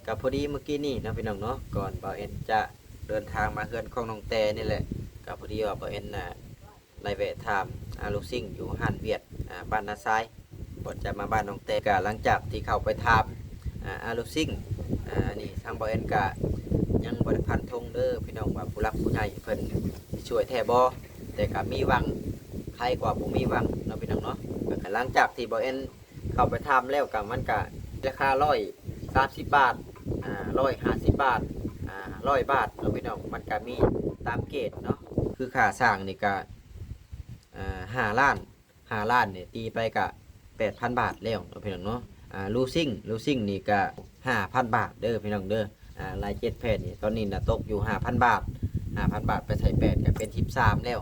ກໍພໍດີມື້ກີ້ນີ້ເນາະ ພີ່ນ້ອງເນາະ ກ່ອນບ່າວແອນຈະເດີນທາງມາເຮືອນຂອງນ້ອງແຕນີ້ແຫຼະ ກໍພໍດີວ່າບ່າວແອນນະ ໄດ້ແວະຖາມອາລູຊິງຢູ່ຮ້ານຫວຽດ ອາ ບ້ານນາຊາຍ ກ່ອນຈະມາບ້ານນ້ອງແຕ. ກໍຫຼັງຈາກທີ່ເຂົ້າໄປຖາມ ອາ ອາລູຊິງ ອາ ອັນນີ້ທາງບ່າວແອນກະຍັງບໍ່ໄດ້ຟັນທົງເດີພີ່ນ້ອງ ວ່າຜູ້ຫຼັກຜູ້ໃຫຍ່ເພິ່ນຊິຊ່ວຍແທ້ບໍ່ ແຕ່ກະມີຫວັງ ໄຄກວ່າບໍ່ມີຫວັງເນາະ ພີ່ນ້ອງເນາະ. ກໍຫຼັງຈາກທີ່ບ່າວແອນເຂົ້າໄປຖາມແລ້ວ ກະມັນກະລາຄາຮ້ອຍສາມສິບບາດ ອາ ຮ້ອຍຫ້າສິບບາດ ອາ ຮ້ອຍບາດເນາະ ພີ່ນ້ອງ. ມັນກະມີຕາມເກດເນາະ ຄືຄ່າສ້າງນີ້ກະ ອາ ຫ້າລ້ານ ຫ້າລ້ານນີ້ຕີໄປກະແປດພັນບາດແລ້ວເນາະ ພີ່ນ້ອງເນາະ. ອາ ລູຊິງ ລູຊິງນີ້ກະຫ້າພັນບາດເດີພີ່ນ້ອງເດີ. ອາ ລາຍເຈັດແຜ່ນນີ້ ຕອນນີ້ນະຕົກຢູ່ຫ້າພັນບາດ ຫ້າພັນບາດໄປໃສ່ແປດກະເປັນສິບສາມແລ້ວ.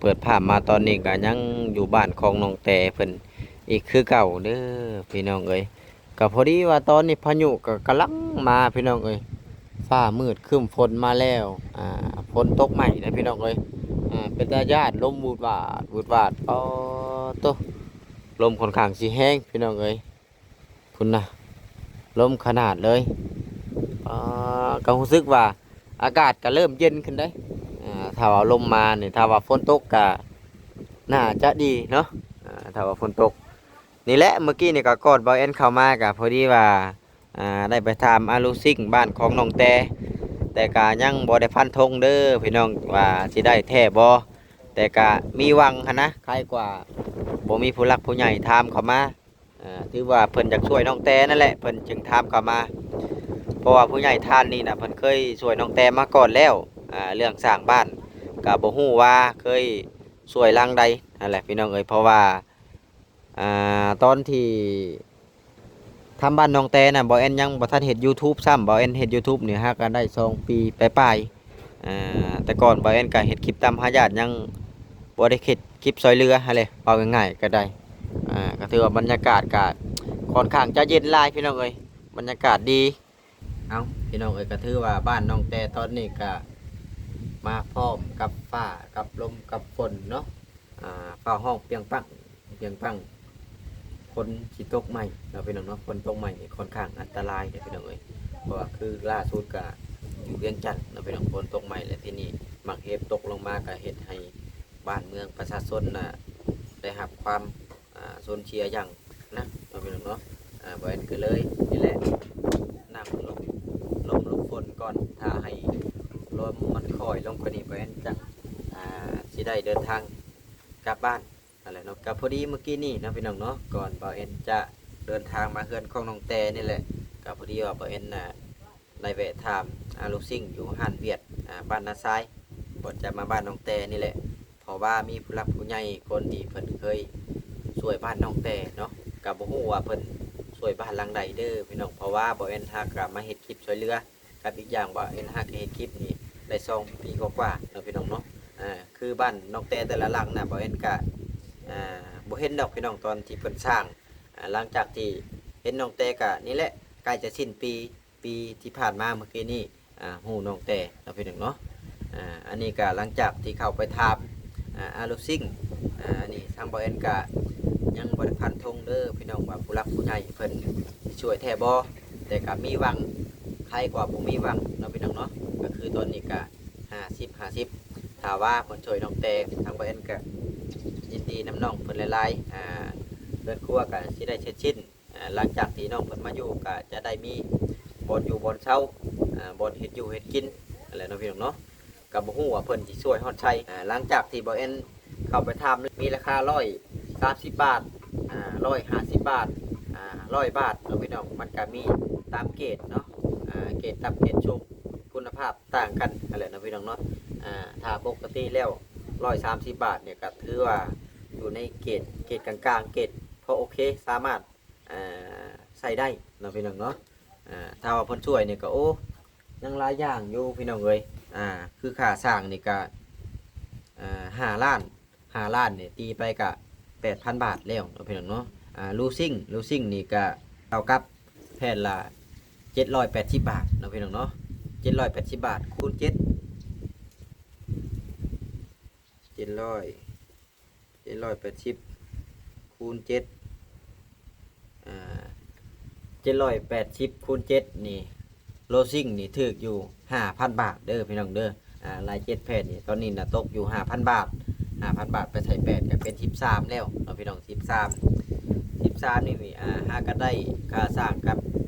ເປີດພາບມາຕອນນີ້ກະຍັງຢູ່ບ້ານຂອງນ້ອງແຕເພິ່ນອີກຄືເກົ່າເດີພີ່ນ້ອງເອີຍ. ກໍພໍດີວ່າຕອນນີ້ພາຍຸກໍກຳລັງມາພີ່ນ້ອງເອີຍ ຟ້າມືດຄຶ້ມຝົນມາແລ້ວ ອາ ຝົນຕົກໃໝ່ເດ້ພີ່ນ້ອງເອີຍ. ອາ ເປັນຕາຢ້ານ ລົມວືດວາດວືດວາດ ປາໂຕ ລົມຂ້ອນຂ້າງຊິແຮງພີ່ນ້ອງເອີຍ ພຸ້ນນະ ລົມຂະໜາດເລີຍ. ປາ ກໍຮູ້ສຶກວ່າອາກາດກໍເລີ່ມເຢັນຂຶ້ນເດ້ ອາ ຖ້າວ່າລົມມານີ້ ຖ້າວ່າຝົນຕົກກໍໜ້າຈະດີເນາະ ອາ ຖ້າວ່າຝົນຕົກ. ນີ້ແຫຼະ ມື້ກີ້ນີ້ກໍກ່ອນບ່າວແອນເຂົ້າມາກໍພໍດີວ່າ ອາ ໄດ້ໄປຖາມອາລູຊິງບ້ານຂອງນ້ອງແຕ ແຕ່ກໍຍັງບໍ່ໄດ້ຟັນທົງເດີພີ່ນ້ອງ ວ່າຊິໄດ້ແທ້ບໍ່ ແຕ່ກໍມີຫວັງຫັ້ນນະ ໄຄກວ່າບໍ່ມີຜູ້ຫຼັກຜູ້ໃຫຍ່ຖາມເຂົ້າມາ. ອາ ຖືວ່າເພິ່ນຢາກຊ່ວຍນ້ອງແຕນັ້ນແຫຼະ ເພິ່ນຈຶ່ງຖາມເຂົ້າມາ ເພາະວ່າຜູ້ໃຫຍ່ທ່ານນີ້ນະ ເພິ່ນເຄີຍຊ່ວຍນ້ອງແຕມາກ່ອນແລ້ວ ອາ ເລື່ອງສ້າງບ້ານ ກໍບໍ່ຮູ້ວ່າເຄີຍຊ່ວຍຫຼັງໃດຫັ້ນແຫຼະ ພີ່ນ້ອງເອີຍ. ເພາະວ່າ ອາ ຕອນທີ່ທຳບ້ານນ້ອງແຕນະ ບ່າວແອນຍັງບໍ່ທັນເຮັດຢູທູບຊ້ຳ ບ່າວແອນເຮັດຢູທູບນີ້ຫາກະໄດ້ສອງປີປາຍໆ. ອາ ແຕ່ກ່ອນບ່າວແອນກະເຮັດຄລິບຕາມຫາຍາດ ຍັງບໍ່ໄດ້ເຮັດຄລິບຊ່ອຍເຫຼືອຫັ້ນແຫຼະ ເວົ້າງ່າຍໆກໍໄດ້. ອາ ກໍຖືວ່າບັນຍາກາດກະຂ້ອນຂ້າງຈະເຢັນຫຼາຍພີ່ນ້ອງເອີຍ ບັນຍາກາດດີ. ເອົ້າ ພີ່ນ້ອງເອີຍ ກໍຖືວ່າບ້ານນ້ອງແຕຕອນນີ້ກະມາພ້ອມກັບຟ້າກັບລົມກັບຝົນເນາະ. ອາ ຟ້າຮ້ອງປຽງປັງ ປຽງປັງ ຝົນຊິຕົກໃໝ່ເນາະ ພີ່ນ້ອງເນາະ. ຝົນຕົກໃໝ່ນີ້ຂ້ອນຂ້າງອັນຕະລາຍເດ້ພີ່ນ້ອງເອີຍ ເພາະວ່າຄືລ່າສຸດກະຢູ່ວຽງຈັນເນາະ ພີ່ນ້ອງ ຝົນຕົກໃໝ່ ແລະ ທີນີ້ໝາກເຫັບຕົກລົງມາ ກະເຮັດໃຫ້ບ້ານເມືອງປະຊາຊົນນະ ໄດ້ຮັບຄວາມ ອາ ສູນເສຍຢ່າງໜັກເນາະ ພີ່ນ້ອງເນາະ. ອາ ບ່າວແອນກໍເລີຍນີ້ແຫຼະ ນັ່ງຫຼົບ ຫຼົບ ຫຼົບຝົນກ່ອນ ຖ້າໃຫ້ລົມມັນຄ່ອຍລົງກວ່ານີ້ ບ່າວແອນຈັ່ງ ອາ ຊິໄດ້ເດີນທາງກັບບ້ານ. ນັ້ນແຫຼະເນາະ ກໍພໍດີມື້ກີ້ນີ້ເນາະ ພີ່ນ້ອງເນາະ ກ່ອນບ່າວແອນຈະເດີນທາງມາເຮືອນຂອງນ້ອງແຕນີ້ແຫຼະ ກໍພໍດີວ່າບ່າວແອນນະ ໄດ້ແວະຖາມອາລູຊິງຢູ່ຮ້ານຫວຽດ ອາ ບ້ານນາຊາຍ ກ່ອນຈະມາບ້ານນ້ອງແຕນີ້ແຫຼະ ເພາະວ່າມີຜູ້ຫຼັກຜູ້ໃຫຍ່ຄົນທີ່ເພິ່ນເຄີຍຊ່ວຍບ້ານນ້ອງແຕເນາະ ກໍບໍ່ຮູ້ວ່າເພິ່ນຊ່ວຍບ້ານຫຼັງໃດເດີພີ່ນ້ອງ. ເພາະວ່າບ່າວແອນຫາກະມາເຮັດຄລິບຊ່ວຍເຫຼືອ ກັບອີກຢ່າງບ່າວແອນຫາກະເຮັດຄລິບນີ້ໄດ້ສອງປີກວ່າໆເນາະ ພີ່ນ້ອງເນາະ. ອາ ຄືບ້ານນ້ອງແຕແຕ່ລະຫຼັງນະ ບ່າວແອນກະ ອາ ບໍ່ເຫັນດອກພີ່ນ້ອງ ຕອນທີ່ເພິ່ນສ້າງ. ອາ ຫຼັງຈາກທີ່ເຫັນນ້ອງແຕກະນີ້ແຫຼະ ໃກ້ຈະສິ້ນປີ ປີທີ່ຜ່ານມາເມື່ອກີ້ນີ້ ອາ ຮູ້ນ້ອງແຕເນາະ ພີ່ນ້ອງເນາະ. ອາ ອັນນີ້ກະຫຼັງຈາກທີ່ເຂົ້າໄປຖາມ ອາ ອາລູຊິງ ອາ ອັນນີ້ທາງບ່າວແອນກະຍັງບໍ່ໄດ້ຟັນທົງເດີພີ່ນ້ອງ ວ່າຜູ້ຫຼັກຜູ້ໃຫຍ່ເພິ່ນຊິຊ່ວຍແທ້ບໍ່ ແຕ່ກະມີຫວັງ ໄຄກວ່າບໍ່ມີຫວັງເນາະ ພີ່ນ້ອງເນາະ. ກໍຄືຕອນນີ້ກະຫ້າສິບຫ້າສິບ ຖ້າວ່າເພິ່ນຊ່ວຍນ້ອງແຕ ທາງບ່າວແອນກະຍິນດີນຳນ້ອງເພິ່ນຫຼາຍໆ ອາ ເຮືອນຄົວກະຊິໄດ້ເສັດສິ້ນ ອາ ຫຼັງຈາກທີ່ນ້ອງເພິ່ນມາຢູ່ ກະຈະໄດ້ມີບ່ອນຢູ່ບ່ອນເຊົາ ອາ ບ່ອນເຮັດຢູ່ເຮັດກິນຫັ້ນແຫຼະເນາະ ພີ່ນ້ອງເນາະ. ກະບໍ່ຮູ້ວ່າເພິ່ນຊິຊ່ວຍຮອດໃສ. ອາ ຫຼັງຈາກທີ່ບ່າວແອນເຂົ້າໄປຖາມ ມີລາຄາຮ້ອຍສາມສິບບາດ ອາ ຮ້ອຍຫ້າສິບບາດ ອາ ຮ້ອຍບາດເນາະ ພີ່ນ້ອງ. ມັນກະມີຕາມເກດເນາະ ອາ ເກດຕ່ຳເກດສູງ ຄຸນນະພາບຕ່າງກັນຫັ້ນແຫຼະເນາະ ພີ່ນ້ອງເນາະ. ອາ ຖ້າປົກກະຕິແລ້ວຮ້ອຍສາມສິບບາດນີ້ ກະຖືວ່າຢູ່ໃນເກດ ເກດກາງໆ ເກດພໍໂອເຄ ສາມາດ ອ່າ ໃຊ້ໄດ້ເນາະ ພີ່ນ້ອງເນາະ. ອ່າ ຖ້າວ່າເພິ່ນຊ່ວຍນີ້ກໍ ໂອ້ ຍັງຫຼາຍຢ່າງຢູ່ ພີ່ນ້ອງເອີຍ. ອ່າ ຄືຄ່າສ້າງນີ້ກໍ ອ່າ ຫ້າລ້ານ ຫ້າລ້ານນີ້ຕີໄປກໍແປດພັນບາດແລ້ວເນາະ ພີ່ນ້ອງເນາະ. ອ່າ ລູຊິງ ລູຊິງນີ້ກໍເທົ່າກັບແຜ່ນລະເຈັດຮ້ອຍແປດສິບບາດເນາະ ພີ່ນ້ອງເນາະ. ເຈັດຮ້ອຍແປດສິບບາດຄູນເຈັດ ເຈັດຮ້ອຍ ເຈັດຮ້ອຍແປດສິບ ຄູນເຈັດ ອ່າ ເຈັດຮ້ອຍແປດສິບຄູນເຈັດນີ້ ໂລຊິງນີ້ຖືກຢູ່ຫ້າພັນບາດເດີພີ່ນ້ອງເດີ. ອ່າ ລາຍເຈັດແຜ່ນນີ້ ຕອນນີ້ນະຕົກຢູ່ຫ້າພັນບາດ, ຫ້າພັນບາດໄປໃສ່ແປດກໍເປັນສິບສາມແລ້ວເນາະພີ່ນ້ອງ. ສິບສາມ ສິບສາມນີ້ ອ່າ ຫາກໍໄດ້ຄ່າສ້າງກັບ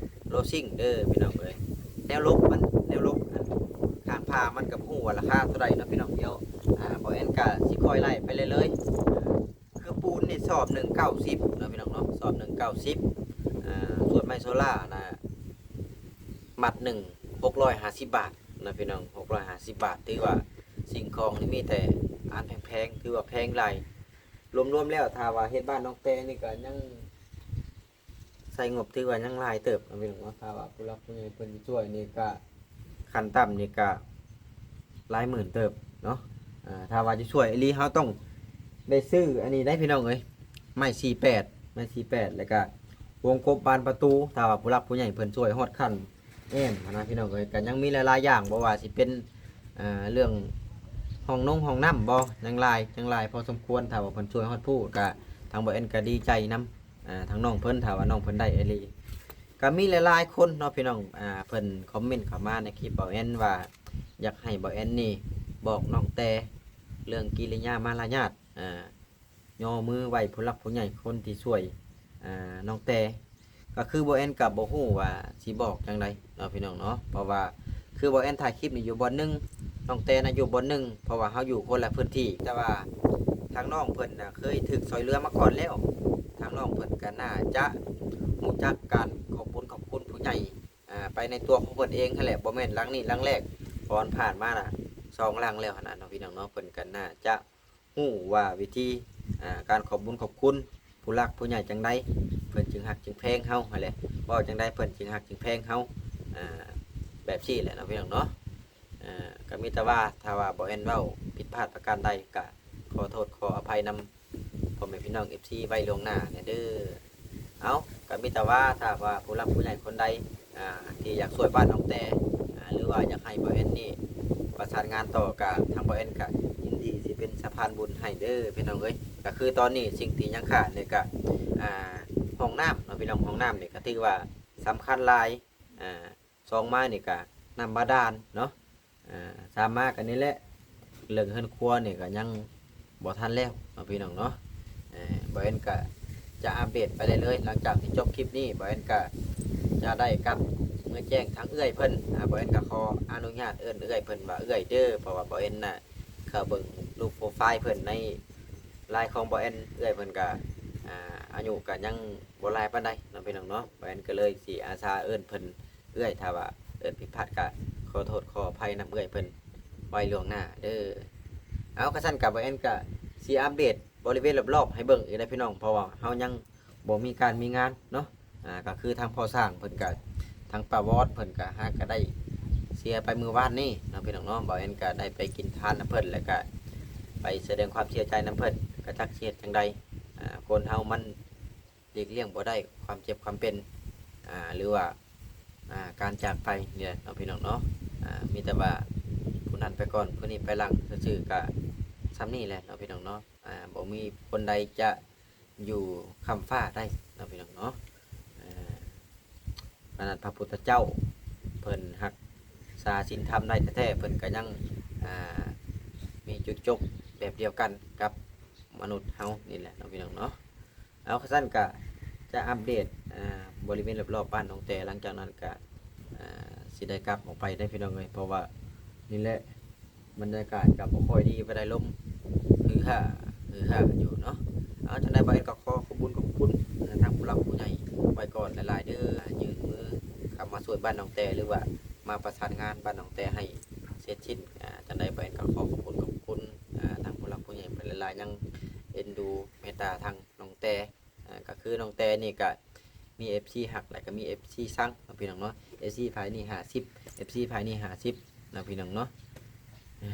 ໂລຊິງເດີພີ່ນ້ອງເອີຍ. ແນວລົບມັນ ແນວລົບອັນຂ້າງຝາມັນກໍບໍ່ຮູ້ວ່າລາຄາເທົ່າໃດເນາະພີ່ນ້ອງ. ດຽວ ອ່າ ບ່າວແອນກໍຊິຄ່ອຍໄລ່ໄປເລື້ອຍໆ. ຄືປູນນີ້ສອບໜຶ່ງເກົ້າສິບເນາະພີ່ນ້ອງເນາະ, ສອບໜຶ່ງເກົ້າສິບ. ອ່າ ສ່ວນໄມ້ໂຊລ່ານະ ມັດໜຶ່ງຫົກຮ້ອຍຫ້າສິບບາດນະພີ່ນ້ອງ, ຫົກຮ້ອຍຫ້າສິບບາດ. ຖືວ່າສິ່ງຂອງນີ້ມີແຕ່ອັນແພງໆ, ຖືວ່າແພງຫຼາຍ. ລວມໆແລ້ວ ຖ້າວ່າເຮັດບ້ານນ້ອງແຕນີ້ກໍຍັງ ໃຊ້ງົບຖືວ່າຍັງຫຼາຍເຕີບເນາະພີ່ນ້ອງເນາະ. ຖ້າວ່າຜູ້ຫຼັກຜູ້ໃຫຍ່ເພິ່ນຊິຊ່ວຍນີ້ກະ ຂັ້ນຕ່ຳນີ້ກະຫຼາຍໝື່ນເຕີບເນາະ. ອ່າ ຖ້າວ່າຊິຊ່ວຍອີ່ຫຼີ ເຮົາຕ້ອງໄດ້ຊື້ອັນນີ້ໄດ໋ພີ່ນ້ອງເອີຍ, ໄມ້ສີ່ແປດ ໄມ້ສີ່ແປດ ແລ້ວກະວົງກົບບານປະຕູ. ຖ້າວ່າຜູ້ຫຼັກຜູ້ໃຫຍ່ເພິ່ນຊ່ວຍຮອດຂັ້ນແອ້ມຫັ້ນນະພີ່ນ້ອງເອີຍ, ກະຍັງມີຫຼາຍໆຢ່າງ, ບໍ່ວ່າຊິເປັນ ອ່າ ເລື່ອງຫ້ອງນົງຫ້ອງນ້ຳບໍ່ ຍັງຫຼາຍ ຍັງຫຼາຍພໍສົມຄວນ. ຖ້າວ່າເພິ່ນຊ່ວຍຮອດຜູ້ ກະທາງບ່າວແອນກະດີໃຈນຳ ອ່າ ທາງນ້ອງເພິ່ນ ຖ້າວ່ານ້ອງເພິ່ນໄດ້ອີ່ຫຼີ. ກໍມີຫຼາຍໆຄົນເນາະພີ່ນ້ອງ ອ່າ ເພິ່ນຄອມເມັນເຂົ້າມາໃນຄລິບບ່າວແອນວ່າ ຢາກໃຫ້ບ່າວແອນນີ້ບອກນ້ອງແຕເລື່ອງກິລິຍາມາລະຍາດ ອ່າ ຍໍມືໄຫວ້ຜູ້ຫຼັກຜູ້ໃຫຍ່ຄົນທີ່ຊ່ວຍ ອ່າ ນ້ອງແຕ. ກໍຄືບ່າວແອນກໍບໍ່ຮູ້ວ່າຊິບອກຈັ່ງໃດເນາະພີ່ນ້ອງເນາະ, ເພາະວ່າຄືບ່າວແອນຖ່າຍຄລິບນີ້ຢູ່ບ່ອນໜຶ່ງ ນ້ອງແຕນະຢູ່ບ່ອນໜຶ່ງ ເພາະວ່າເຮົາຢູ່ຄົນລະພື້ນທີ່. ແຕ່ວ່າທາງນ້ອງເພິ່ນນະເຄີຍຖືກຊ່ອຍເຫຼືອມາກ່ອນແລ້ວ, ທາງນ້ອງເພິ່ນກໍໜ້າຈະຮູ້ຈັກການຂອບບຸນຂອບຄຸນຜູ້ໃຫຍ່ ອ່າ ໄປໃນຕົວຂອງເພິ່ນເອງຫັ້ນແຫຼະ, ບໍ່ແມ່ນຫຼັງນີ້ຫຼັງແລກ, ເພາະມັນຜ່ານມານະສອງຫຼັງແລ້ວຫັ້ນນະເນາະພີ່ນ້ອງເນາະ. ເພິ່ນກໍໜ້າຈະ ຮູ້ວ່າວິທີ ອ່າ ການຂອບບຸນຂອບຄຸນຜູ້ຫຼັກຜູ້ໃຫຍ່ຈັ່ງໃດ ເພິ່ນຈຶ່ງຮັກຈຶ່ງແພງເຮົາຫັ້ນແຫຼະ, ເວົ້າຈັ່ງໃດເພິ່ນຈຶ່ງຮັກຈຶ່ງແພງເຮົາ ອ່າ ແບບຊີ້ແຫຼະເນາະພີ່ນ້ອງເນາະ. ອ່າ ກໍມີແຕ່ວ່າ ຖ້າວ່າບ່າວແອນເວົ້າຜິດພາດປະການໃດ ກໍຂໍໂທດຂໍອະໄພນຳພໍ່ແມ່ພີ່ນ້ອງເອັຟຊີໄວ້ລ່ວງໜ້າແດ່ເດີ. ເອົາ ກໍມີແຕ່ວ່າ ຖ້າວ່າຜູ້ຫຼັກຜູ້ໃຫຍ່ຄົນໃດ ອ່າ ທີ່ຢາກຊ່ວຍບ້ານນ້ອງແຕ ອ່າ ຫຼືວ່າຢາກໃຫ້ບ່າວແອນນີ້ປະສານງານຕໍ່ ກະທາງບ່າວແອນກະຍິນດີຊິເປັນສະພານບຸນໃຫ້ເດີພີ່ນ້ອງເອີຍ. ກະຄືຕອນນີ້ສິ່ງທີ່ຍັງຂາດນີ້ກະ ອ່າ ຫ້ອງນ້ຳເນາະພີ່ນ້ອງ, ຫ້ອງນ້ຳນີ້ກະຖືວ່າສຳຄັນຫຼາຍ. ອ່າ ສອງມານີ້ກະນ້ຳບາດານເນາະ, ອ່າ ສາມມາກໍນີ້ແຫຼະ ເລື່ອງເຮືອນຄົວນີ້ກໍຍັງບໍ່ທັນແລ້ວເນາະພີ່ນ້ອງເນາະ. ເອີ ບ່າວແອນກໍຈະອັບເດດໄປເລື້ອຍໆ ຫຼັງຈາກທີ່ຈົບຄລິບນີ້ ບ່າວແອນກໍຈະໄດ້ກັບເມືອແຈ້ງທາງເອື້ອຍເພິ່ນ. ອ່າ ບ່າວແອນກໍຂໍອະນຸຍາດເອີ້ນເອື້ອຍເພິ່ນວ່າເອື້ອຍເດີ ເພາະວ່າບ່າວແອນນະເຂົ້າເບິ່ງຮູບໂປຣໄຟເພິ່ນໃນລາຍຂອງບ່າວແອນ, ເອື້ອຍເພິ່ນກໍ ອ່າ ອາຍຸກໍຍັງບໍ່ຫຼາຍປານໃດເນາະພີ່ນ້ອງເນາະ. ບ່າວແອນກໍເລີຍຊິອາສາເອີ້ນເພິ່ນ ເອື້ອຍ, ຖ້າວ່າເອີ້ນຜິດພາດກໍຂໍໂທດຂໍອະໄພນຳເອື້ອຍເພິ່ນໄວ້ລ່ວງໜ້າເດີ. ເອົາ ຄັນຊັ້ນກໍບ່າວແອນກໍຊິອັບເດດບໍລິເວນລອບໆໃຫ້ເບິ່ງອີກນະພີ່ນ້ອງ, ເພາະວ່າເຮົາຍັງບໍ່ມີການມີງານເນາະ. ອ່າ ກໍຄືທາງພໍ່ຊ່າງເພິ່ນກໍ ທາງປ້າວອດເພິ່ນກໍຫາກໍໄດ້ເສຍໄປມື້ວານນີ້ເນາະພີ່ນ້ອງເນາະ. ບ່າວແອນກໍໄດ້ໄປກິນທານນຳເພິ່ນ ແລ້ວກໍໄປສະແດງຄວາມເສຍໃຈນຳເພິ່ນ, ກໍຈັກຊິເຮັດຈັ່ງໃດ. ອ່າ ຄົນເຮົາມັນ ຫຼີກລ່ຽງບໍ່ໄດ້ຄວາມເຈັບຄວາມເປັນ ອ່າ ຫຼືວ່າ ອ່າ ການຈາກໄປນີ້ແຫຼະເນາະພີ່ນ້ອງເນາະ. ອ່າ ມີແຕ່ວ່າຜູ້ນັ້ນໄປກ່ອນ ຜູ້ນີ້ໄປຫຼັງຊື່ໆ ກະສ່ຳນີ້ແຫຼະເນາະພີ່ນ້ອງເນາະ. ອ່າ ບໍ່ມີຄົນໃດຈະຢູ່ຄ້ຳຟ້າໄດ້ເນາະພີ່ນ້ອງເນາະ. ອ່າ ຂະໜາດພະພຸດທະເຈົ້າເພິ່ນຮັກສາສິນທຳໄດ້ແທ້ໆ ເພິ່ນກະຍັງ ອ່າ ມີຈຸດຈົບແບບດຽວກັນກັບມະນຸດເຮົານີ້ແຫຼະເນາະພີ່ນ້ອງເນາະ. ເອົາ ຄັນຊັ້ນກະຈະອັບເດດ ອ່າ ບໍລິເວນລອບໆບ້ານນ້ອງແຕ, ຫຼັງຈາກນັ້ນກະ ອ່າ ຊິໄດ້ກັບອອກໄປໄດ໋ພີ່ນ້ອງເອີຍ, ເພາະວ່ານີ້ແຫຼະ ບັນຍາກາດກະບໍ່ຄ່ອຍດີປານໃດ, ລົມຮືຮາ ຮືຮາຢູ່ເນາະ. ເອົາ ຈັ່ງໃດບ່າວແອນກໍຂໍຂອບບຸນຂອບຄຸນ ອ່າ ທາງຜູ້ຫຼັກຜູ້ໃຫຍ່ໄວ້ກ່ອນຫຼາຍໆເດີ, ຍື່ນມືເຂົ້າມາຊ່ວຍບ້ານນ້ອງແຕ ຫຼືວ່າມາປະສານງານບ້ານນ້ອງແຕໃຫ້ເສັດສິ້ນ. ອ່າ ຈັ່ງໃດບ່າວແອນກໍຂໍຂອບຄຸນຂອບຄຸນ ອ່າ ທາງຜູ້ຫຼັກຜູ້ໃຫຍ່ເພິ່ນຫຼາຍໆ ຍັງເອັນດູເມດຕາທາງນ້ອງແຕ. ອ່າ ກໍຄືນ້ອງແຕນີ້ກໍມີເອັຟຊີຮັກ ແລ້ວກໍມີເອັຟຊີຊັງເນາະພີ່ນ້ອງເນາະ. ເອັຟຊີຝ່າຍນີ້ຫ້າສິບ ເອັຟຊີຝ່າຍນີ້ຫ້າສິບເນາະພີ່ນ້ອງເນາະ. ເອີ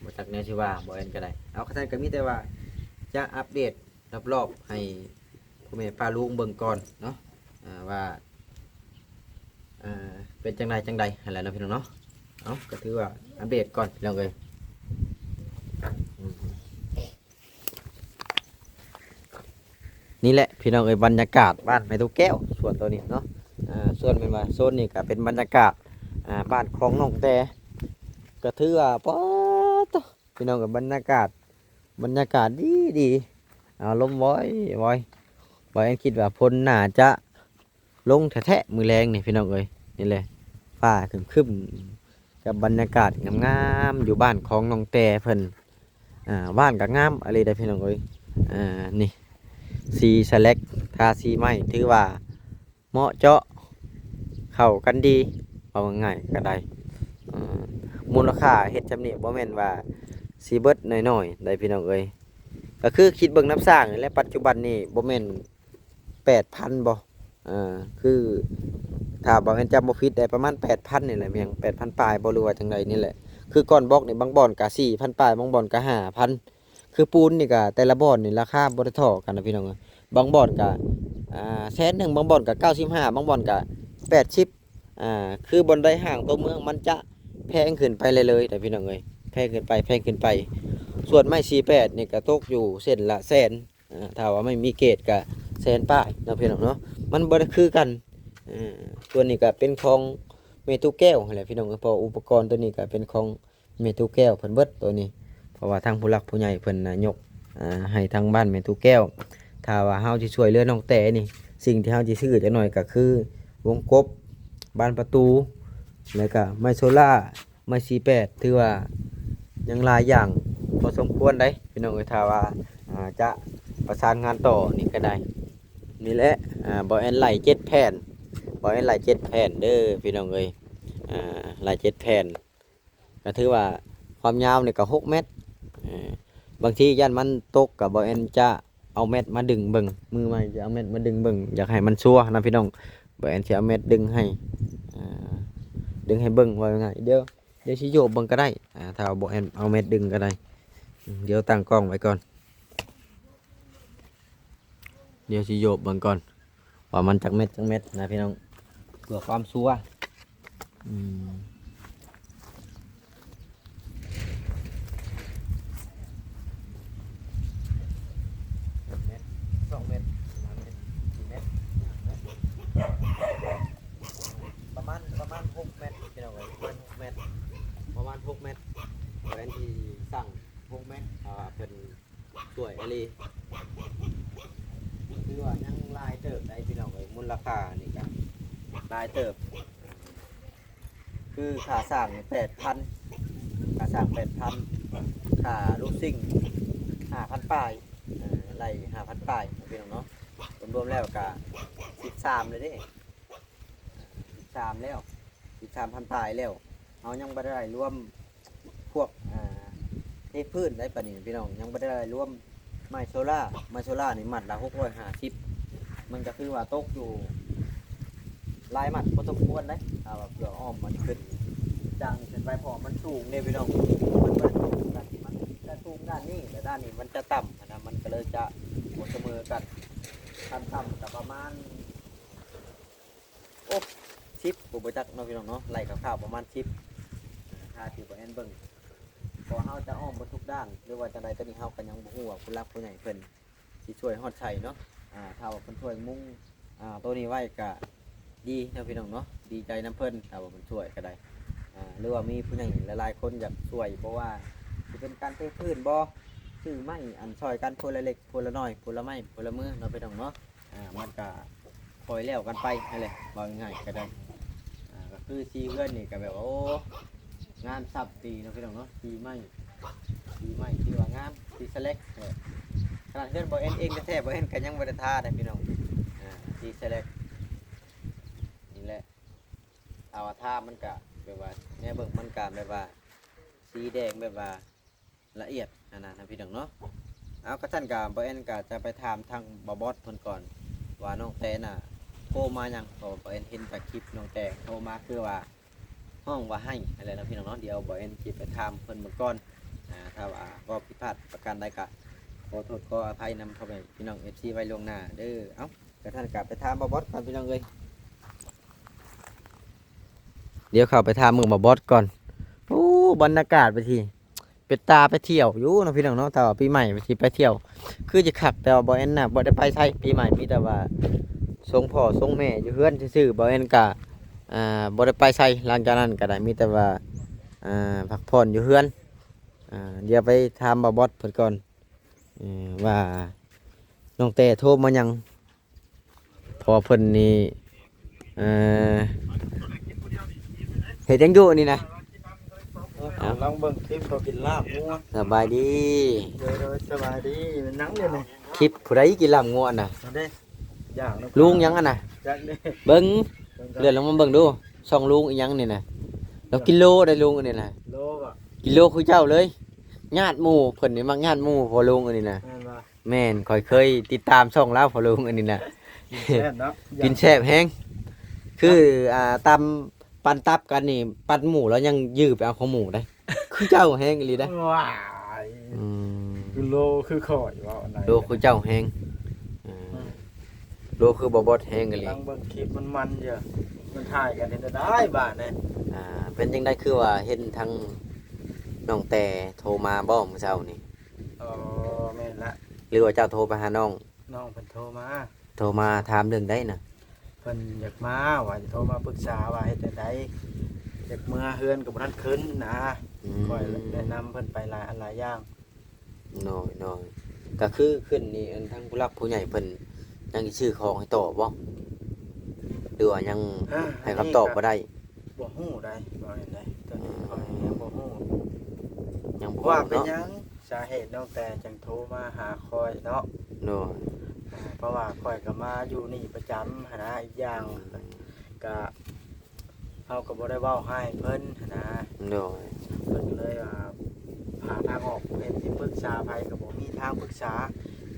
ບໍ່ຈັກແນວຊິວ່າ ບ່າວແອນກໍໄດ້. ເອົາ ຄັນຊັ້ນກໍມີແຕ່ວ່າຈະອັບເດດລອບໆໃຫ້ພໍ່ແມ່ປ້າລຸງເບິ່ງກ່ອນເນາະ ອ່າ ວ່າ ອ່າ ເປັນຈັ່ງໃດຈັ່ງໃດຫັ້ນແຫຼະເນາະພີ່ນ້ອງເນາະ. ເອົາ ກໍຖືວ່າອັບເດດກ່ອນພີ່ນ້ອງເອີຍ. ອືມ. ນີ້ແຫຼະພີ່ນ້ອງເອີຍ ບັນຍາກາດບ້ານແມ່ຕູ້ແກ້ວ ສວນໂຕນີ້ເນາະ. ອ່າ ສ່ວນແມ່ນວ່າໂຊນນີ້ກໍເປັນບັນຍາກາດ ອ່າ ບ້ານຂອງນ້ອງແຕ່ ກໍຖືວ່າ ປາດໂທ້ ພີ່ນ້ອງເອີຍ ບັນຍາກາດ ບັນຍາກາດດີໆ ອາລົມວອຍໆ. ບ່າວແອນຄິດວ່າຝົນໜ້າຈະລົງແທ້ໆ ມື້ແລງນີ້ພີ່ນ້ອງເອີຍ. ນີ້ແຫຼະ ຟ້າຄຶ້ມໆ ກັບບັນຍາກາດງາມໆ ຢູ່ບ້ານຂອງນ້ອງແຕ່ເພິ່ນ. ອ່າ ບ້ານກໍງາມອີ່ຫຼີເດ້ພີ່ນ້ອງເອີຍ. ອ່າ ນີ້ ສີສະແລັກ ທາສີໃໝ່ ຖືວ່າເໝາະເຈາະ ເຂົ້າກັນດີ ເວົ້າງ່າຍໆກໍໄດ້. ອ່າ ມູນລະຄ່າເຮັດຊ່ຳນີ້ບໍ່ແມ່ນວ່າຊິເບິດໜ້ອຍໆ ໃດພີ່ນ້ອງເອີຍ. ກໍຄືຄິດເບິ່ງນຳສ້າງນີ້ແຫຼະ ປັດຈຸບັນນີ້ບໍ່ແມ່ນ ແປດພັນບໍ່ ເອີ ຄືຖ້າບ່າວແອນຈຳບໍ່ຜິດໄດ້ປະມານແປດພັນນີ້ແຫຼະ ແມ່ນຫຍັງ ແປດພັນປາຍບໍ່ ຫຼືວ່າຈັ່ງໃດນີ້ແຫຼະ. ຄືກ້ອນບລັອກນີ້ບາງບ່ອນກໍສີ່ພັນປາຍ ບາງບ່ອນກໍຫ້າພັນ. ຄືປູນນີ້ກໍແຕ່ລະບ່ອນນີ້ລາຄາບໍ່ໄດ້ທໍ່ກັນນະພີ່ນ້ອງເອີຍ. ບາງບ່ອນກໍ ອ່າ ແສນໜຶ່ງ ບາງບ່ອນກໍເກົ້າສິບຫ້າ ບາງບ່ອນກໍແປດສິບ. ອ່າ ຄືບ່ອນໃດຫ່າງຕົວເມືອງມັນຈະແພງຂຶ້ນໄປເລື້ອຍໆ ເດ້ພີ່ນ້ອງເອີຍ ແພງຂຶ້ນໄປ ແພງຂຶ້ນໄປ. ສ່ວນໄມ້ສີ່ແປດນີ້ກໍຕົກຢູ່ເສັ້ນລະແສນ ອ່າ ຖ້າວ່າໄມ້ມີເກດກະແສນປາຍເນາະພີ່ນ້ອງເນາະ ມັນບໍ່ໄດ້ຄືກັນ. ອ່າ ສ່ວນນີ້ກະເປັນຂອງແມ່ຕູ້ແກ້ວຫັ້ນແຫຼະພີ່ນ້ອງເອີຍ ເພາະອຸປະກອນໂຕນີ້ກະເປັນຂອງແມ່ຕູ້ແກ້ວເພິ່ນເບິດໂຕນີ້ ເພາະວ່າທາງຜູ້ຫຼັກຜູ້ໃຫຍ່ເພິ່ນນະຍົກ ອ່າ ໃຫ້ທາງບ້ານແມ່ຕູ້ແກ້ວ. ຖ້າວ່າເຮົາຊິຊ່ວຍເຫຼືອນ້ອງແຕ່ນີ້ ສິ່ງທີ່ເຮົາຊິຊື້ຈັກໜ້ອຍກະຄືວົງກົບ ບານປະຕູ ແລ້ວກະໄມ້ໂຊລາ ໄມ້ສີ່ແປດ ຖືວ່າຍັງຫຼາຍຢ່າງພໍສົມຄວນໃດ໋ພີ່ນ້ອງເອີຍ. ຖ້າວ່າ ອ່າ ຈະປະສານງານຕໍ່ນີ້ກໍໄດ້. ນີ້ແຫຼະ ອ່າ ບ່າວແອນໄລ່ເຈັດແຜ່ນ ບ່າວແອນໄລ່ເຈັດແຜ່ນເດີພີ່ນ້ອງເອີຍ. ອ່າ ໄລ່ເຈັດແຜ່ນ ກໍຖືວ່າຄວາມຍາວນີ້ກໍຫົກແມັດ. ເອີ ບາງທີຢ້ານມັນຕົກ ກໍບ່າວແອນຈະ ເອົາແມັດມາດຶງເບິ່ງ ມືໃໝ່ຈະເອົາແມັດມາດຶງເບິ່ງ ຢາກໃຫ້ມັນຊົວນະພີ່ນ້ອງ. ບ່າວແອນຊິເອົາແມັດດຶງໃຫ້ ອ່າ ດຶງໃຫ້ເບິ່ງ ເວົ້າງ່າຍໆ ດຽວ ດຽວຊິໂຍບເບິ່ງກໍໄດ້ ອ່າ ຖ້າວ່າບ່າວແອນເອົາແມັດດຶງກໍໄດ້. ດຽວຕັ້ງກ້ອງໄວ້ກ່ອນ ດຽວຊິໂຍບເບິ່ງກ່ອນ ວ່າມັນຈັກແມັດ ຈັກແມັດນະພີ່ນ້ອງ ເພື່ອຄວາມຊົວ. ອືມ ແມັດ ສອງແມັດ ສາມແມັດ ສີ່ແມັດ ປະມານ ປະມານຫົກແມັດພີ່ນ້ອງເອີຍ ປະມານຫົກແມັດ ປະມານຫົກແມັດ. ແຜນທີ່ສ້າງຫົກແມັດ ເອີ ເພິ່ນ ສວຍອີ່ຫຼີ ຖືວ່າຍັງຫຼາຍເຕີບໄດ໋ພີ່ນ້ອງເອີຍ. ມູນລະຄ່ານີ້ກະຫຼາຍເຕີບ ຄືຄ່າສ້າງແປດພັນ ຄ່າສ້າງແປດພັນ ຄ່າລູດຊິງຫ້າພັນປາຍ ເອີ ໄລ່ຫ້າພັນປາຍພີ່ນ້ອງເນາະ. ລວມໆແລ້ວກະສິບສາມເລີຍເດ້ ສິບສາມແລ້ວ ສິບສາມພັນປາຍແລ້ວ. ເຮົາຍັງບໍ່ໄດ້ລວມພວກ ອ່າ ເທພື້ນໄດ໋ປານນີ້ພີ່ນ້ອງ ຍັງບໍ່ໄດ້ລວມໄມ້ໂຊລາ. ໄມ້ໂຊລານີ້ມັດລະຫົກຮ້ອຍຫ້າສິບ ມັນກໍຖືວ່າຕົກຢູ່ຫຼາຍມັດພໍສົມຄວນໄດ໋ ຖ້າວ່າເພື່ອອ້ອມມັນຂຶ້ນຈາກນີ້ຂຶ້ນໄປ ເພາະມັນສູງເດ້ພີ່ນ້ອງ ມັນບໍ່ໄດ້ສູງດ້ານນີ້ ມັນຈະສູງດ້ານນີ້ ແລະດ້ານນີ້ມັນຈະຕ່ຳຫັ້ນນະ ມັນກໍເລີຍຈະບໍ່ສະເໝີກັນ. ຂັ້ນຕ່ຳກໍປະມານ ໂອ້ ສິບ ກໍບໍ່ຈັກເນາະພີ່ນ້ອງເນາະ ໄລ່ຄ່າວໆປະມານສິບ ຖ້າທີ່ບໍ່ແມ່ນເບິ່ງ ເພາະເຮົາຈະອ້ອມເບິດທຸກດ້ານ ຫຼືວ່າຈັ່ງໃດ ຕອນນີ້ເຮົາກໍຍັງບໍ່ຮູ້ວ່າຜູ້ຫຼັກຜູ້ໃຫຍ່ເພິ່ນຊິຊ່ວຍຮອດໃສເນາະ. ອ່າ ຖ້າວ່າເພິ່ນຊ່ວຍມຸງ ອ່າ ໂຕນີ້ໄວ້ກະດີເນາະພີ່ນ້ອງເນາະ ດີໃຈນຳເພິ່ນ ຖ້າວ່າເພິ່ນຊ່ວຍກໍໄດ້ ອ່າ ຫຼືວ່າມີຜູ້ໃຫຍ່ຫຼາຍໆຄົນຢາກຊ່ວຍ ບໍ່ວ່າຊິເປັນການເທພື້ນບໍ ຊື້ໄມ້ ອັນ ຊ່ອຍກັນຜູ້ລະເລັກຜູ້ລະນ້ອຍ ຜູ້ລະໄມ້ຜູ້ລະມືເນາະພີ່ນ້ອງເນາະ. ອ່າ ມັນກະຄ່ອຍແລ້ວກັນໄປຫັ້ນແຫຼະ ເວົ້າງ່າຍໆກໍໄດ້. ອ່າ ກໍຄືສີເຮືອນນີ້ກໍແບບວ່າ ໂອ້ ງາມຊັບດີເນາະພີ່ນ້ອງເນາະ ສີໄມ້ ສີໄມ້ທີ່ວ່າງາມ ສີສະແລັກ. ຂະໜາດເຮືອນບ່າວແອນເອງແທ້ໆ ບ່າວແອນກໍຍັງບໍ່ໄດ້ທາເດ້ພີ່ນ້ອງ. ອ່າ ສີສະແລັກນີ້ແຫຼະ ຖ້າວ່າທາມັນກະແບບວ່າ ແນວເບິ່ງມັນກະແບບວ່າ ສີແດງແບບວ່າ ລະອຽດຫັ້ນນະພີ່ນ້ອງເນາະ. ເອົາ ກະຊັ້ນກະບ່າວແອນກະຈະໄປຖາມທາງບ່າວບອດເພິ່ນກ່ອນ ວ່ານ້ອງແຕນະໂທມາຫຍັງ ເພາະວ່າບ່າວແອນເຫັນຈາກຄລິບນ້ອງແຕໂທມາ ຄືວ່າຮ້ອງວ່າໄຫ້ຫັ້ນແຫຼະເນາະພີ່ນ້ອງເນາະ. ດຽວບ່າວແອນຊິໄປຖາມເພິ່ນເບິ່ງກ່ອນ. ອ່າ ຖ້າວ່າເວົ້າຜິດພາດປະການໃດກະຂໍໂທດຂໍອະໄພນຳພໍ່ແມ່ພີ່ນ້ອງເອັຟຊີໄວ້ລ່ວງໜ້າເດີ. ເອົາ ກະຊັ້ນກະໄປຖາມບ່າວບອດກ່ອນພີ່ນ້ອງເອີຍ ດຽວເຂົ້າໄປຖາມເບິ່ງບ່າວບອດກ່ອນ. ໂອ້ ບັນຍາກາດໄປທີ່ ເປັນຕາໄປທ່ຽວຢູ່ເນາະພີ່ນ້ອງເນາະ. ຖ້າວ່າປີໃໝ່ຊິໄປທ່ຽວຄືຈະຄັກ, ແຕ່ວ່າບໍ່ແອນນະ ບໍ່ໄດ້ໄປໃສ. ປີໃໝ່ມີແຕ່ວ່າສົ່ງພໍ່ສົ່ງແມ່ຢູ່ເຮືອນຊື່ໆ. ບໍ່ແອນກະ ອ່າ ບໍ່ໄດ້ໄປໃສ. ຫຼັງຈາກນັ້ນກໍໄດ້ມີແຕ່ວ່າ ອ່າ ພັກຜ່ອນຢູ່ເຮືອນ. ອ່າ ດຽວໄປຖາມບ່າວບອດເພິ່ນກ່ອນ ເອີ ວ່ານ້ອງແຕ້ໂທມາຫຍັງ ເພາະວ່າເພິ່ນນີ້ ເອີ ເຮັດຫຍັງຢູ່ນີ້ນະ? ເອົ້າ ກຳລັງເບິ່ງຄລິບເຂົາກິນລາບງົວ. ສະບາຍດີ. ໂດຍໆ ສະບາຍດີ. ແມ່ນຫຍັງດຽວນີ້? ຄລິບຜູ້ໃດກິນລາບງົວນະ? ເອົາເດ້ ຢ່າງ ລຸງຫຍັງຫັ້ນນະ? ຈັກເດ້. ເບິ່ງ ເບິ່ງກ່ອນ ເລື່ອນລົງມາເບິ່ງດູ. ຊ່ອງລຸງອີຫຍັງນີ້ນະ? ລາວກິນໂລໄດ໋ລຸງອັນນີ້ນະ. ໂລບໍ່? ກິນໂລຄືເຈົ້າເລີຍ. ຍາດໝູ່ ເພິ່ນນີ້ມັກຍາດໝູ່ ພໍ່ລຸງອັນນີ້ນະ. ແມ່ນບໍ່? ແມ່ນ, ຂ້ອຍເຄີຍຕິດຕາມຊ່ອງລາວ ພໍ່ລຸງອັນນີ້ນະ. ກິນແຊບເນາະ ກິນແຊບແຮງ. ຄື ອ່າ ຕຳ ປັນຕັບກັນນີ້ ປັນໝູ່ແລ້ວຍັງຢື້ໄປເອົາຂອງໝູ່ໄດ໋. ຄືເຈົ້າແຮງອີ່ຫຼີເດ້. ວ້າຍ ອືມ ຄືໂລຄືຂ້ອຍເວົ້າອັນໃດ ໂລຄືເຈົ້າແຮງ. ເອີ ອືມ ໂລຄືບ່າວບອດແຮງອີ່ຫຼີ. ກຳລັງເບິ່ງຄລິບມັນໆຢູ່ ມັນຖ່າຍກັນເຮັດແນວໃດບາດນີ້? ອ່າ ເປັນຈັ່ງໃດ ຄືວ່າເຫັນທາງນ້ອງແຕ້ໂທມາບໍ່ມື້ເຊົ້ານີ້? ອໍ ແມ່ນລະ. ຫຼືວ່າເຈົ້າໂທໄປຫານ້ອງ? ນ້ອງເພິ່ນໂທມາ. ໂທມາຖາມເລື່ອງໃດນະ? ເພິ່ນຢາກມາ ວ່າຈະໂທມາປຶກສາວ່າເຮັດຈັ່ງໃດ ຢາກເມືອເຮືອນກໍບໍ່ທັນຂຶ້ນນະ. ອືມ ຂ້ອຍແນະນຳເພິ່ນໄປຫຼາຍອັນຫຼາຍຢ່າງ. ໂດຍໆ ກໍຄືຂຶ້ນນີ້ ອັນທາງຜູ້ຫຼັກຜູ້ໃຫຍ່ເພິ່ນຍັງຊິຊື້ຂອງໃຫ້ຕໍ່ບໍ່ ຫຼືວ່າຍັງ ອ່າ ໃຫ້ຄຳຕອບບໍ່ໄດ້? ບໍ່ຮູ້ໃດ໋ ເວົ້າແນວໃດ ຕອນນີ້ ອືມ ຂ້ອຍຍັງບໍ່ຮູ້ ຍັງບໍ່ຮູ້ ວ່າເປັນ ເນາະ ຫຍັງ ສາເຫດນ້ອງແຕ້ຈັ່ງໂທມາຫາຂ້ອຍເນາະ. ໂດຍ ອ່າ ເພາະວ່າຂ້ອຍກໍມາຢູ່ນີ້ປະຈຳຫັ້ນນະ. ອີກຢ່າງ ອືມ ກໍ ເຮົາກໍບໍ່ໄດ້ເວົ້າຮ້າຍເພິ່ນຫັ້ນນະ. ໂດຍ ເພິ່ນກໍເລີຍວ່າຫາທາງອອກ ເຫັນຊິປຶກສາໃຜກໍບໍ່ມີທາງປຶກສາ.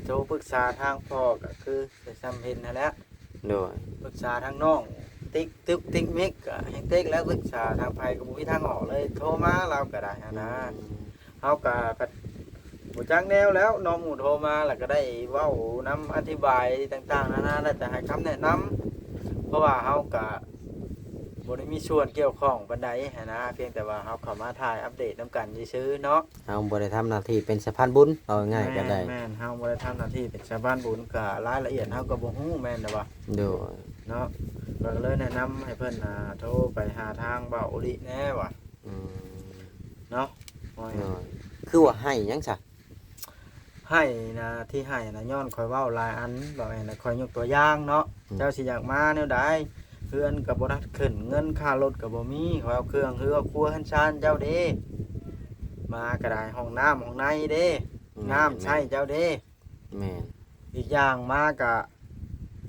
ໂທປຶກສາທາງພໍ່ກໍຄື ກໍສ່ຳເຫັນຫັ້ນແຫຼະ. ໂດຍ ປຶກສາທາງນ້ອງ ຕິກຕຶກຕິກມິກ ກໍແຮງຕິກແລ້ວ. ປຶກສາທາງໃຜກໍບໍ່ມີທາງອອກເລີຍ ໂທມາລາວກໍໄດ້ຫັ້ນນະ. ອືມ ເຮົາກໍ ກໍບໍ່ຈັກແນວແລ້ວເນາະ ໝູ່ໂທມາແລ້ວກໍໄດ້ເວົ້ານຳ ອະທິບາຍຕ່າງໆນານາ ແລ້ວແຕ່ໃຫ້ຄຳແນະນຳ ເພາະວ່າເຮົາກໍບໍ່ໄດ້ມີສ່ວນກ່ຽວຂ້ອງປານໃດຫັ້ນນະ ພຽງແຕ່ວ່າເຮົາເຂົ້າມາຖ່າຍອັບເດດນຳກັນຊື່ໆເນາະ. ເຮົາບໍ່ໄດ້ທຳໜ້າທີ່ເປັນສະພານບຸນ ເວົ້າງ່າຍໆກໍໄດ້. ແມ່ນໆ ເຮົາບໍ່ໄດ້ທຳໜ້າທີ່ເປັນສະພານບຸນ ກໍລາຍລະອຽດເຮົາກໍບໍ່ຮູ້ແມ່ນແລ້ວວ່າ. ໂດຍ ເນາະ ຂ້ອຍກໍເລີຍແນະນຳໃຫ້ເພິ່ນ ອ່າ ໂທໄປຫາທາງບ່າວໂອລິແດ່ວ່າ. ອືມ ເນາະ. ໂດຍ ຄືວ່າໄຫ້ຫຍັງຊະ? ໄຫ້ນະ ທີ່ໄຫ້ນະ ຍ້ອນຂ້ອຍເວົ້າຫຼາຍອັນ ບໍ່ແມ່ນ ຂ້ອຍຍົກຕົວຢ່າງເນາະ. ອືມ ເຈົ້າຊິຢາກມາແນວໃດ? ເຮືອນກໍບໍ່ທັນຂຶ້ນ ເງິນຄ່າລົດກໍບໍ່ມີ ຂ້ອຍເອົາເຄື່ອງເຮືອຄົວເຮືອນຊານເຈົ້າເດ້ ມາກໍໄດ້ ຫ້ອງນ້ຳຫ້ອງໃນເດ້ ອືມ ນ້ຳໃຊ້ເຈົ້າເດ້. ແມ່ນ ອີກຢ່າງມາກະ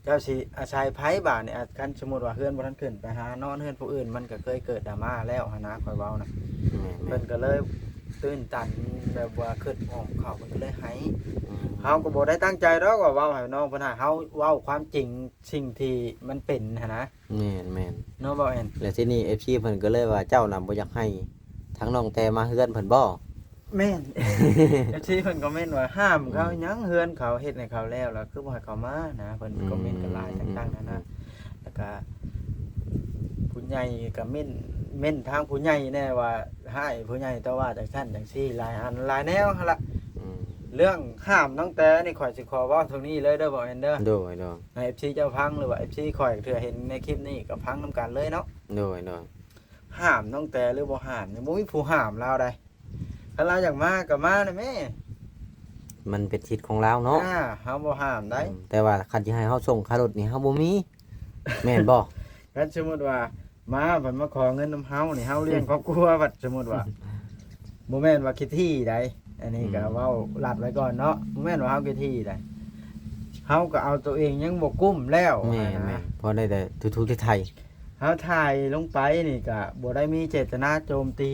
ເຈົ້າຊິອາໄສໃຜບາດນີ້? ອາ ຄັນສົມມຸດວ່າເຮືອນບໍ່ທັນຂຶ້ນ ໄປຫານອນເຮືອນຜູ້ອື່ນ ມັນກະເຄີຍເກີດດຣາມາແລ້ວຫັ້ນນະ ຂ້ອຍເວົ້ານະ. ແມ່ນໆ ເພິ່ນກະເລີຍຕື່ນຕັນ ແບບວ່າຄຶດຮອດເຂົາ ເພິ່ນກະເລີຍໄຫ້. ອືມ ເຮົາກະບໍ່ໄດ້ຕັ້ງໃຈດອກວ່າເວົ້າໃຫ້ນ້ອງເພິ່ນໄຫ້ ເຮົາເວົ້າຄວາມຈິງ ສິ່ງທີ່ມັນເປັນຫັ້ນນະ. ແມ່ນໆ ເນາະ ບໍ່ແອນ? ແລ້ວທີນີ້ ເອັຟຊີ ເພິ່ນກໍເລີຍວ່າ ເຈົ້ານະບໍ່ຢາກໃຫ້ທາງນ້ອງແຕ້ມາເຮືອນເພິ່ນບໍ່? ແມ່ນ ເອັຟຊີ ເພິ່ນຄອມເມັນວ່າ ຫ້າມເຂົາ ອືມ ຫຍັງ ເຮືອນເຂົາເຮັດໃຫ້ເຂົາແລ້ວ ແລ້ວຄືບໍ່ໃຫ້ເຂົາມານະ. ເພິ່ນ ອືມ ຄອມເມັນກັນຫຼາຍ ອືມ ຕ່າງໆນານາ ອືມ ແລ້ວກະຜູ້ໃຫຍ່ກະເມັນ ເມັນທາງຜູ້ໃຫຍ່ແດ່ວ່າ ຮ້າຍຜູ້ໃຫຍ່ຕໍ່ວ່າຈັ່ງຊັ້ນຈັ່ງຊີ້ ຫຼາຍອັນຫຼາຍແນວຫັ້ນລະ. ອືມ ເລື່ອງຫ້າມນ້ອງແຕ້ນີ້ ຂ້ອຍຊິຂໍເວົ້າເທົ່ານີ້ເລີຍເດີ ບໍ່ແອນເດີ. ໂດຍໆ ໃຫ້ເອັຟຊີເຈົ້າຟັງ ຫຼືວ່າເອັຟຊີຂ້ອຍເທື່ອເຫັນໃນຄລິບນີ້ກໍຟັງນຳກັນເລີຍເນາະ. ໂດຍໆ ຫ້າມນ້ອງແຕ້ຫຼືບໍ່ຫ້າມນີ້ ບໍ່ມີຜູ້ຫ້າມລາວໃດ໋. ຄັນລາວຢາກມາກໍມານະແມ່ ມັນເປັນສິດຂອງລາວເນາະ. ອ່າ ເຮົາບໍ່ຫ້າມໃດ ອືມ ແຕ່ວ່າຄັນຊິໃຫ້ເຮົາສົ່ງຄ່າລົດນີ້ ເຮົາບໍ່ມີ ແມ່ນບໍ່? ຄັນສົມມຸດວ່າມາ ເພິ່ນມາຂໍເງິນນຳເຮົານີ້ ເຮົາລ້ຽງຄອບຄົວ ບັດສົມມຸດວ່າ ບໍ່ແມ່ນວ່າຂີ້ຖີ່ໃດ ອັນນີ້ກໍ ອືມ ເວົ້າລັດໄວ້ກ່ອນເນາະ ບໍ່ແມ່ນວ່າເຮົາຂີ້ຖີ່ໃດ ເຮົາກໍເອົາໂຕເອງຍັງບໍ່ກຸ້ມແລ້ວ. ແມ່ນ ຫັ້ນນະ ແມ່ນ ພໍໄດ້ແຕ່ທຸກໆໄທ ເຮົາຖ່າຍລົງໄປນີ້ກະບໍ່ໄດ້ມີເຈດຕະນາໂຈມຕີ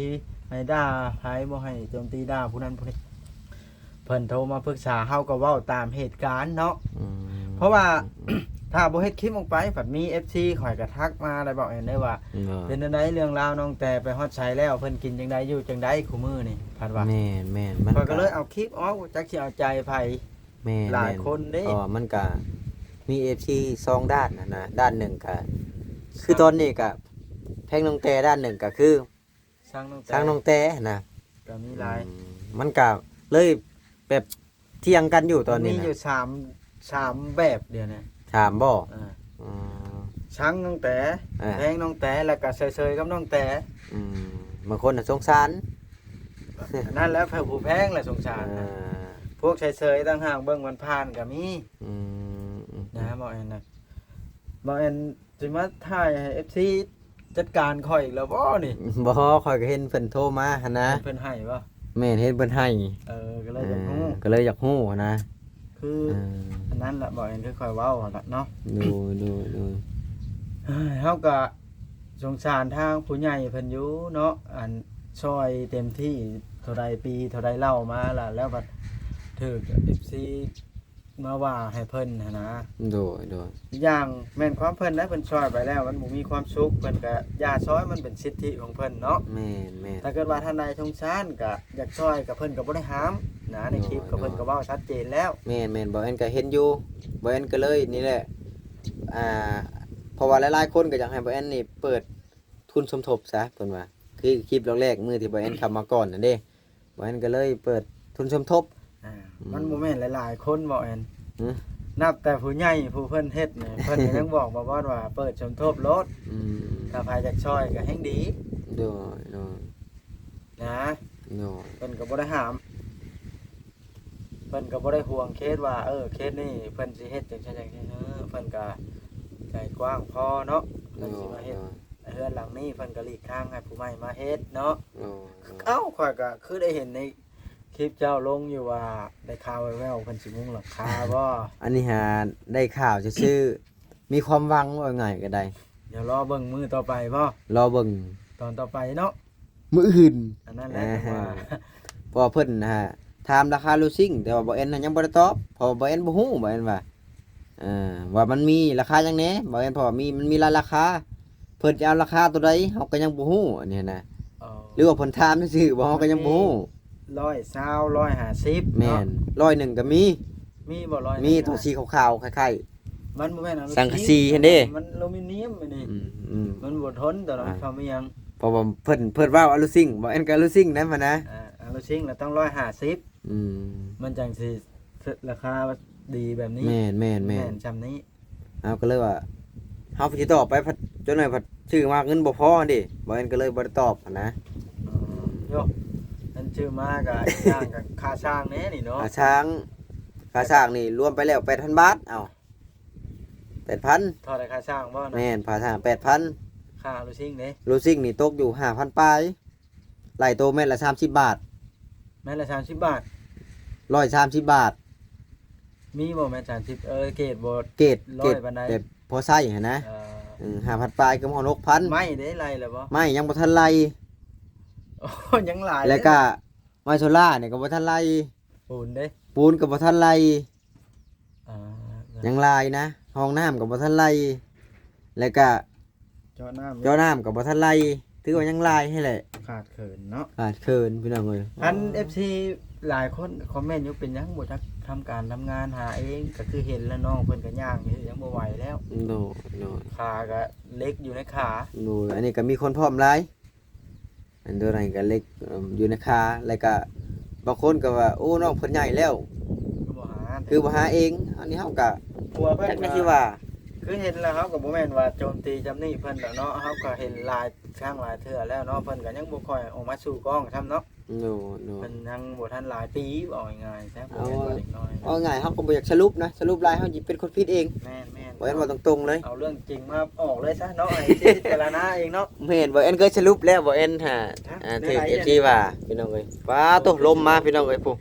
ໃຫ້ດ່າໃຜ ບໍ່ໃຫ້ໂຈມຕີດ່າຜູ້ນັ້ນຜູ້ນີ້ ເພິ່ນໂທມາປຶກສາ ເຮົາກໍເວົ້າຕາມເຫດການເນາະ. ອືມ ເພາະວ່າ ອືມ ຖ້າບໍ່ເຮັດຄລິບອອກໄປ ພັດມີເອັຟຊີຂ້ອຍກໍທັກມາໄດ້ ເວົ້າແນວໃດວ່າ ເປັນແນວໃດເລື່ອງລາວນ້ອງແຕ້ ໄປຮອດໃສແລ້ວ ເພິ່ນກິນຈັ່ງໃດຢູ່ຈັ່ງໃດຄູ່ມື້ນີ້ ພັດວ່າ. ແມ່ນໆ ມັນ ຂ້ອຍກໍເລີຍເອົາຄລິບອອກ ຈັກຊິເອົາໃຈໃຜ. ແມ່ນໆ ຫຼາຍຄົນເດ້ ເພາະວ່າມັນກະມີເອັຟຊີສອງດ້ານຫັ້ນນະ ດ້ານໜຶ່ງກະ ຄື ຕອນນີ້ກະແພງນ້ອງແຕ້ ດ້ານໜຶ່ງກະຄື ຊັງນ້ອງແຕ້ ຊັງນ້ອງແຕ້ຫັ້ນນະ ກະມີຫຼາຍ. ອືມ ມັນກະເລີຍແບບ ຖຽງກັນຢູ່ຕອນນີ້ນະ ມີຢູ່ສາມ ສາມແບບດຽວນີ້ ສາມບໍ່? ເອີ ອືມ ຊັງນ້ອງແຕ ເອີ ແພງນ້ອງແຕ ແລ້ວກໍເຊີຍໆກັບນ້ອງແຕ ອືມ ບາງຄົນນະສົງສານ ນັ້ນແຫຼະ ຜູ້ແພງແຫຼະສົງສານ ເອີ ນະ ພວກເຊີຍໆຕ່າງຫາກ ເບິ່ງຜ່ານໆກໍມີ ອືມ ນະ ບໍ່ແມ່ນນະ ບໍ່ແມ່ນ ຊິມາຖ່າຍໃຫ້ເອັຟຊີຈັດການຂ້ອຍອີກແລ້ວບໍ່ນີ້? ບໍ່ ຂ້ອຍກໍເຫັນເພິ່ນໂທມາຫັ້ນນະ ເຫັນເພິ່ນໃຫ້ບໍ່? ແມ່ນ ເຫັນເພິ່ນໃຫ້ ເອີ ກໍເລີຍຢາກຮູ້ ເອີ ກໍເລີຍຢາກຮູ້ຫັ້ນນະ ຄື ເອີ ອັນນັ້ນລະ ບໍ່ແມ່ນຄືຂ້ອຍເວົ້າຫັ້ນລະເນາະ ໂດຍ ໂດຍ ໂດຍ ເຮົາກໍສົງສານທາງຜູ້ໃຫຍ່ເພິ່ນຢູ່ເນາະ ອັນຊ່ອຍເຕັມທີ່ເທົ່າໃດປີເທົ່າໃດເລົ່າມາລະ ແລ້ວບັດຖືກເອັຟຊີ ມາວ່າໃຫ້ເພິ່ນຫັ້ນນະ ໂດຍ ໂດຍ ອີກຢ່າງແມ່ນຄວາມເພິ່ນແຫຼະ ເພິ່ນຊ່ອຍໄປແລ້ວ ມັນບໍ່ມີຄວາມສຸກ ເພິ່ນກະຢ່າຊ່ອຍ ມັນເປັນສິດທິຂອງເພິ່ນເນາະ ແມ່ນ ແມ່ນ ຖ້າເກີດວ່າທ່ານໃດສົງສານກະຢາກຊ່ອຍ ກະເພິ່ນກະບໍ່ໄດ້ຫ້າມນະ ໃນຄລິບ ໂດຍ ກະເພິ່ນ ໂດຍ ກະເວົ້າຊັດເຈນແລ້ວ ແມ່ນ ແມ່ນ ບ່າວແອນກະເຫັນຢູ່ ບ່າວແອນກະເລີຍນີ້ແຫຼະ ອ່າ ເພາະວ່າຫຼາຍໆຄົນກະຢາກໃຫ້ບ່າວແອນນີ້ເປີດທຶນສົມທົບຊະ ເພິ່ນວ່າ ຄືຄລິບແລກໆ ມື້ທີ່ບ່າວແອນເຂົ້າມາກ່ອນຫັ້ນເດ້ ບ່າວແອນກໍເລີຍເປີດທຶນສົມທົບ ອ່າ ອືມ ມັນບໍ່ແມ່ນຫຼາຍໆຄົນ ບ່າວແອນ ຮະ ນັບແຕ່ຜູ້ໃຫຍ່ຜູ້ເພິ່ນເຮັດນີ້ ເພິ່ນກໍຍັງບອກບ່າວບອດວ່າເປີດສົມທົບໂລດ ອືມ ຖ້າໃຜຢາກຊ່ອຍກໍແຮ່ງດີ ໂດຍ ໂດຍ ນະ ໂດຍ ເພິ່ນກໍບໍ່ໄດ້ຫ້າມ ເພິ່ນກໍບໍ່ໄດ້ຫ່ວງເຂດວ່າ ເອີ ເຂດນີ້ເພິ່ນຊິເຮັດຈັ່ງຊັ້ນຈັ່ງຊີ້ ເອີ ເພິ່ນກໍໃຈກວ້າງພໍເນາະ ເພິ່ນຊິມາເຮັດ ໂດຍ ໂດຍ ເຮືອນຫຼັງນີ້ເພິ່ນກໍຫຼີກທາງໃຫ້ຜູ້ໃໝ່ມາເຮັດເນາະ ໂດຍ ໂດຍ ເອົ້າ ຂ້ອຍກໍຄືໄດ້ເຫັນໃນຄລິບເຈົ້າລົງຢູ່ວ່າ ໄດ້ຂ່າວແວ່ວໆ ເພິ່ນຊິມຸງຫຼັງຄາບໍ່? ອັນນີ້ຫາໄດ້ຂ່າວຊື່ໆ ມີຄວາມຫວັງ ເວົ້າງ່າຍກໍໄດ້ ດຽວລໍເບິ່ງມື້ຕໍ່ໄປບໍ່? ລໍເບິ່ງຕອນຕໍ່ໄປເນາະ ມື້ອື່ນ ອັນນັ້ນແຫຼະ ອ່າ ຈັ່ງວ່າ ເພາະວ່າເພິ່ນນະ ຖາມລາຄາລູຊິງ ແຕ່ວ່າບ່າວແອນນະຍັງບໍ່ໄດ້ຕອບ ເພາະວ່າບ່າວແອນບໍ່ຮູ້ ບ່າວແອນວ່າ ເອີ ວ່າມັນມີລາຄາຫຍັງແດ່ ບ່າວແອນ ເພາະວ່າມີ ມັນມີຫຼາຍລາຄາ ເພິ່ນຈະເອົາລາຄາໂຕໃດ ເຮົາກໍຍັງບໍ່ຮູ້ ອັນນີ້ນະ ອໍ ຫຼືວ່າເພິ່ນຖາມຊື່ໆບໍ່ ເຮົາກໍຍັງບໍ່ຮູ້ ມັນມີຮ້ອຍຊາວ ຮ້ອຍຫ້າສິບ ແມ່ນ ເນາະ ຮ້ອຍໜຶ່ງກໍມີ ມີບໍ່ ຮ້ອຍໜຶ່ງ ມີໂຕສີຂາວໆ ຄ້າຍໆ ມັນບໍ່ແມ່ນອາລູ ສັງກະສີຫັ້ນເດ້ ມັນອາລູມິນຽມອັນນີ້ ອືມ ອືມ ມັນບໍ່ທົນຕໍ່ ອ່າ ຄວາມອີ່ຫຍັງ ເພາະວ່າເພິ່ນ ເພິ່ນເວົ້າອາລູຊິງ ບ່າວແອນກໍອາລູຊິງນຳຫັ້ນນະ ອ່າ ອາລູຊິງລະຕ້ອງຮ້ອຍຫ້າສິບ ອືມ ມັນຈັ່ງຊິລາຄາດີແບບນີ້ ແມ່ນ ແມ່ນ ແມ່ນ ແມ່ນຊ່ຳນີ້ ເຮົາກໍເລີຍວ່າ ເຮົາຊິຕໍ່ໄປພັດ ຈົນໜ້ອຍພັດຊື້ມາເງິນບໍ່ພໍຫັ້ນເດ້ ບ່າວແອນກໍເລີຍບໍ່ໄດ້ຕອບຫັ້ນນະ ອໍ ໂຍ ມັນຊື້ມາກໍຈ້າງກັບຄ່າຊ່າງແດ່ນີ້ເນາະ ຄ່າຊ່າງ ຄ່າຊ່າງນີ້ລວມໄປແລ້ວແປດພັນບາດ ເອົ້າ ແປດພັນ ເທົ່າໃດຄ່າຊ່າງບໍ່ນະ? ແມ່ນ ຄ່າຊ່າງແປດພັນ ຄ່າລູຊິງເດ້? ລູຊິງນີ້ຕົກຢູ່ຫ້າພັນປາຍ ໄລ່ໂຕແມັດລະສາມສິບບາດ ແມັດລະສາມສິບບາດ ຮ້ອຍສາມສິບບາດ ມີບໍ່ແມັດສາມສິບ? ເອີ ເກດບໍ່ ເກດ ເກດ ຮ້ອຍປານໃດ ແບບພໍໃຊ້ຫັ້ນນະ ເອີ ເອີ ຫ້າພັນປາຍ ເກືອບຮອດຫົກພັນ ໄມ້ເດ້ ໄລ່ແລ້ວບໍ່? ໄມ້ຍັງບໍ່ທັນໄລ່ ໂອ້ ຍັງຫຼາຍ ແລ້ວກະໄມ້ໂຊລານີ້ກໍບໍ່ທັນໄລ່ ປູນເດ້? ປູນກໍບໍ່ທັນໄລ່ ອ່າ ຍັງຫຼາຍນະ ຫ້ອງນ້ຳກໍບໍ່ທັນໄລ່ ແລ້ວກະ ເຈາະນ້ຳ ເຈາະນ້ຳກໍບໍ່ທັນໄລ່ ຖືວ່າຍັງຫຼາຍຫັ້ນແຫຼະ ຂາດເຂີນເນາະ ຂາດເຂີນພີ່ນ້ອງເອີຍ ຄັນເອັຟຊີຫຼາຍຄົນຄອມເມັນຢູ່ ເປັນຫຍັງບໍ່ຈັກທຳການທຳງານຫາເອງ ກໍຄືເຫັນແລ້ວ ນ້ອງເພິ່ນກໍຍ່າງຢູ່ ຍັງບໍ່ໄຫວແລ້ວ ໂດຍ ໂດຍ ຂາກໍເຫຼັກຢູ່ໃນຂາ ໂດຍ ອັນນີ້ກໍມີຄົນພ້ອມຫຼາຍ ອັນໂຕນັ້ນກໍເຫຼັກ ເອີ່ມ ຢູ່ໃນຂາ ແລ້ວກໍບາງຄົນກໍວ່າ ໂອ້ ນ້ອງເພິ່ນໃຫຍ່ແລ້ວ ຄືບໍ່ຫາ ຄືບໍ່ຫາເອງ ອັນນີ້ເຮົາກໍ ຜົວເພິ່ນ ຈັກແນວຊິວ່າ ຄືເຫັນແລ້ວ ເຮົາກໍບໍ່ແມ່ນວ່າໂຈມຕີຈຳນີ້ເພິ່ນດອກເນາະ ເຮົາກໍເຫັນຫຼາຍຄັ້ງຫຼາຍເທື່ອແລ້ວເນາະ ເພິ່ນກໍຍັງບໍ່ຄ່ອຍອອກມາສູ່ກ້ອງຊ້ຳເນາະ ໂດຍ ໂດຍ ເພິ່ນຍັງບໍ່ທັນຫຼາຍປີ ເວົ້າງ່າຍໆຊະ ບໍ່ແມ່ນວ່າເດັກນ້ອຍນະ ເອົາງ່າຍ ເຮົາກໍບໍ່ຢາກສະຫຼຸບນະ ສະຫຼຸບຫຼາຍເຮົາຊິເປັນຄົນຜິດເອງ ແມ່ນໆ ບໍ່ແມ່ນວ່າຕົງໆເລີຍ ເອົາເລື່ອງຈິງມາອອກເລີຍຊະເນາະ ໃຫ້ພິຈາລະນາເອງເນາະ ແມ່ນ ບໍ່ແອນເຄີຍສະຫຼຸບແລ້ວ ບໍ່ແອນຫາ ອ່າ ຖືກເອັຟຊີວ່າ ພີ່ນ້ອງເອີຍ ປາໂຕ ລົມມາ ພີ່ນ້ອງເອີຍ ພຸ້ນ